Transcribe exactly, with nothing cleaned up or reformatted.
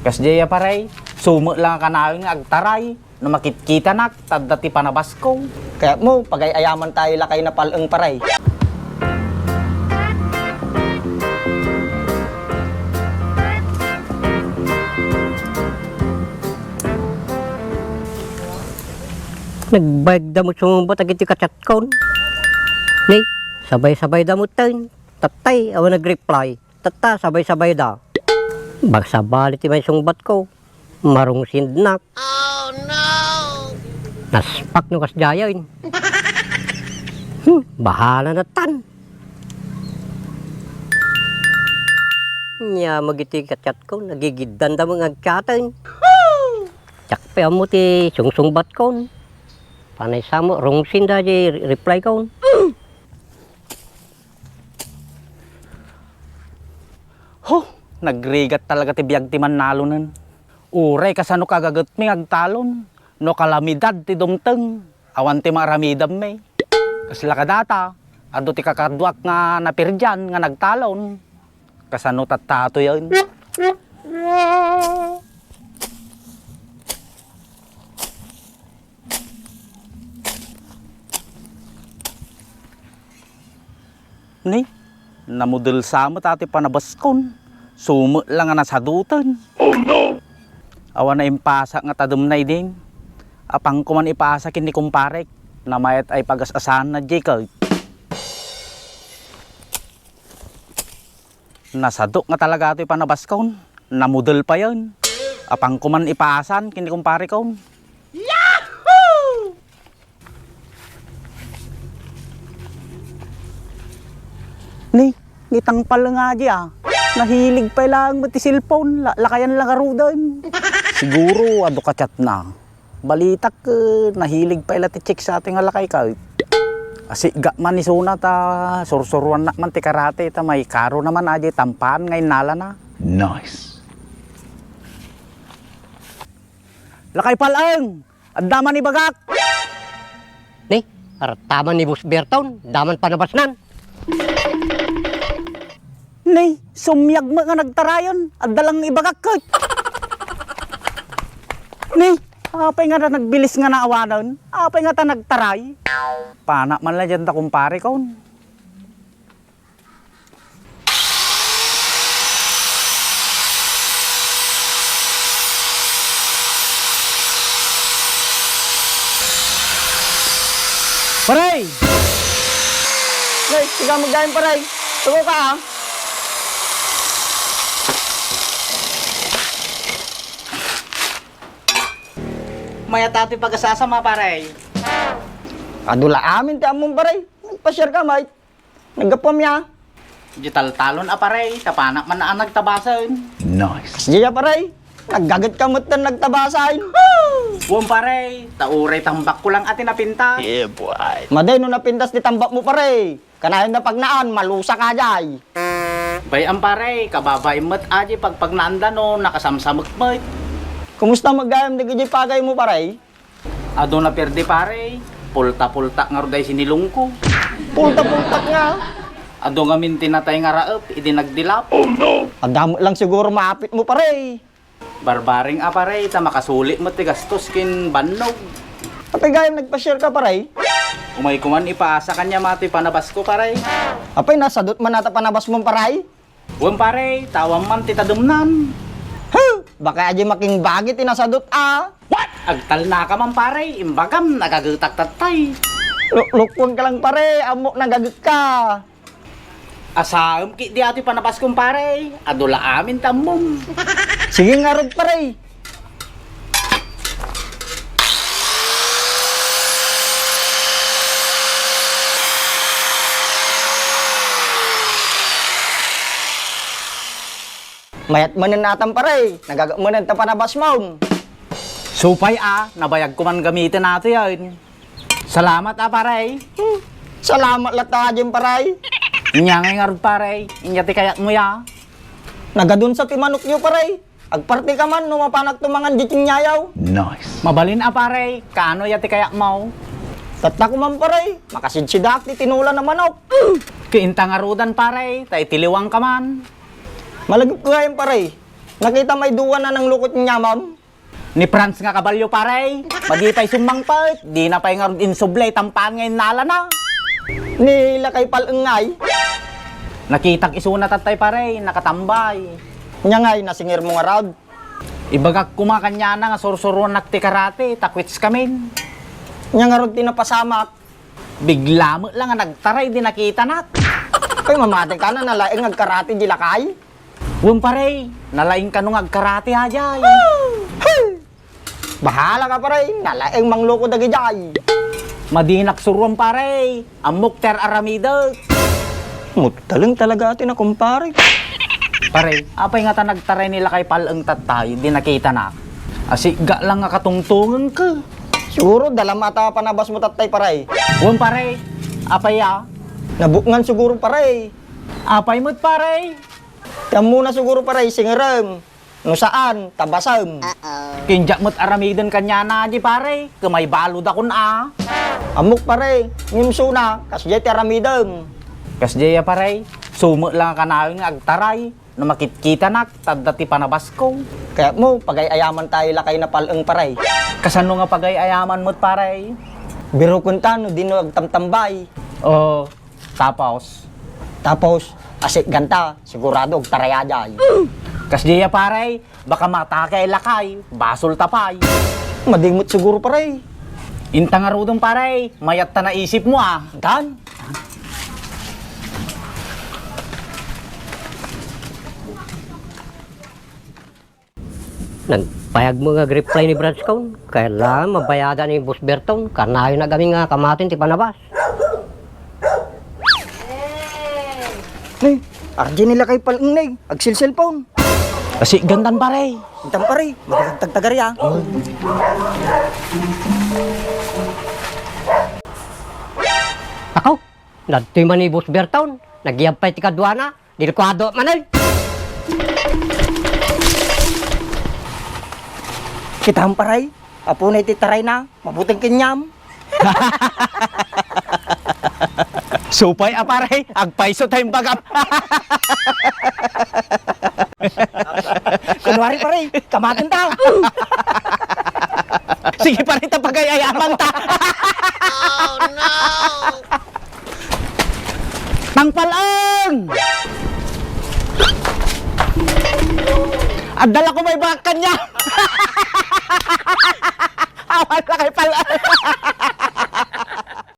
Kasdiay a, pare, sumo lang a kanayon nga agtaray no makitkitanak ta adda ti panabasko. Kayatmo, pagay-ayaman tayo lakay na pal-eng, pare. Nagbayag da met sumungbat dagiti kachatkon. Ni, sabay-sabay da met ten. Tattay, awan nag-reply. Tatta, sabay-sabay da. Bag sabali ti maisungbat ko. Marungsindnak. Naspak no kasdiayen. Hmm, bahala na tan. Nia, magiti kachat ko, nagigiddan da mga agchaten. Tsak pay ammo ti sungsungbat kon. Panay samo, rungsin da di reply kon. Huh, nagrigat talaga ti biag ti mannalonen. Uray kasano kagagetmi nga agtalon, no kalamidad ti dumteng, awan ti maaramidammi. Kasla kadata, adu ti kakaduak nga napirdian nga nagtalon. Kasano tattatoyen? Ni, namudel sa met ti panabaskon. Sumo lang nga nasadoten. Oh no! Awan na impasa nga tademna idin. Apangko man ipasa ken ni kumparek. Namayat ay pagas-asaanna, Jacob. Nasadok nga talaga toy panabaskon. Namudel payen. Apangko man ipaasan ken ni kumpare kon. Yahoo! Ni, ni tangpal nga di, ah. Nahilig pay laeng met ti cellphone. La-, lakayan la ngaruden. Siguro, adu ka chat na. Balitak, eh, nahilig pay la ti chicks sa atin nga lakay ka. Asiga man isuna ta sursuruannak man ti karate ta maikaro naman aja tampaan nga innalana. Nice. Lakay pal-eng! Adda man ibagak! Ni, artaman ni Boss Berton, adda man panabasnan. Ni, sumiag met nga nagtarayon, adda lang ibagak ket. Ni, apay nga ta nagbilis nga naawanen? Apay nga ta nagtaray? Pana man la diyan ta kumpare kon. Paray! Hey, siga magdayon, paray. Tugo ka, ah. Mayat ti pagasasam, paray. Adu la amin ti ammom, paray. Nagpasiar ka, mate. Naggapuam ya. Di taltalon a, paray, ta panak man a nagtabasen. Nice. Kasdiay a, paray. Naggaget ka met ten nagtabasen. Wen, paray, ta uray tambak ko lang a ti napintas. Yeah, boy. Madi no napintas ti tambak mo, paray. Kanayon na pagnaan, malusa ka jay. Bay-am, paray, kababain met a di pagpagnaanda no nakasamsamek met. Kumusta met gayam dagiti pagay mo, paray? Adu naperdi, pare. Pulta-pultak ngarud ay sinilong ko. Pulta-pultak nga? Adu ngamin ti natay nga raep idi nagdilap. Oh, no! Adda met lang siguro maapit mo, pare. Barbareng a, pare, ta makasuli met ti gastos ken bannog. Apay gayam nagpasiar ka, pare? Umay ko man ipaasa kaniam ti panabas ko, pare. Apay nasadot man a ta panabas mo, pare? Wen, pare, ta awan man ti tademnan. Huh! Baka adi makingbagi ti nasadot a. What? Agtalna ka man, pare, imbagam nagagetak tattay. Luklukuan ka lang, pare, ammok nagaget ka. Asaem ki di atoy panabas kon, pare, adu la amin ta ammom. Sige ngarud, pare. Mayat manen natan, pare. Nagaget manen ta panabas mo. Supay a, nabayag ko man gamiten atoyen. Salamat a, pare. Hmm. Salamat latta a din, pare. Inya ngay ngarud, pare. Inya ti kayat mo ya. Nagadunsa ti manok yo, pare. Agparti ka man no mapanak tumangan di tinyayaw. Nice. Mabalin a, pare, kaano ya ti kayak mo? Tatta ko man, pare, makasidsidaak ti tinola na manok. Kiinta nga rudan, pare, ta itiliwang ka man. Malagip ko gayon, pare. Nakita may duwa na nang lukot ni Nyamam? Ni Franz nga kabalyo, pare. Madi pay summangpet, dina pay ngarud insubli, tampan nga innalana. Ni lakay pal-engay? Nakitak isuna tattay, pare, nakatambay. Nya ngay, nasingir mo ngarud? Ibagak koma kaniana nga sursuruannak ti karate, ta quits kamin. Nya ngarud ti napasamak? Bigla met la nga nagtaray di nakitanak. Ay, mamati ka na, nalaing agkarate di lakay? Wen, pare, nalaing kano nga agkarate, ajay. Bahala ka, pare, nalaing mangluko dagijay. Madinak suruan, pare. Ammok ti ar-aramidek. Mutaleng talaga ti nakumpare. Pare, apay ngata nagtaray ni lakay pal-eng tattay, di nakitanak? Asiga lang nga katungtungeng ka. Siguro, dala mata panabas mo tattay, pare. Wen, pare. Apay a? Nabukngan siguro, pare. Apay met, pare? Ti ammona siguro, pare, singirem. No saan, tabasem. Kindiak met aramiden kaniana di, pare, ket may baludakon a. Ammok, pare, ngem suna, kasdiay ti aramidem. Kasdiay a, pare, sumek lang a kanayon nga agtaray no makitkitanak, ta adda ti panabasko. Kayatmo, pagay-ayaman tayo lakay na pal-eng, pare. Kasano nga pagay-ayaman met, pare? Birukenta no dino agtamtambay. Oo. Tapos? Tapos, asikganta, sigurado agtarayada. Kasdiay a, pare, baka matake ay lakay, basolta pay. Madi met siguro, pare. Inta ngaruden, pare, mayat ta naisipmo a. Dan? Nagpayag met nga agreply ni Branch Con. Kailangan mabayadan ni Boss Berton. Kanayon a gamin nga kamaten ti panabas. Nay, ardi ni lakay pal-eng, nay. Agsilselpon. Asi, gantan, pare. Gantan, pare. Magagtagtagari, ah. Ako, nadtoy man ni Boss Berton. Nagyab pay ti kaduana. Delikado manen. Kitam, pare, apuna iti tarayna, mabuteng kaniam. Supay a, pare, agpayso ta imbagam. Kunwari, pare, kamaten ta. Sige, pare, ta pagay-ayaman ta. Nang pal-eng! Adda la ko may bakkan niya! Awan la kay pal-eng!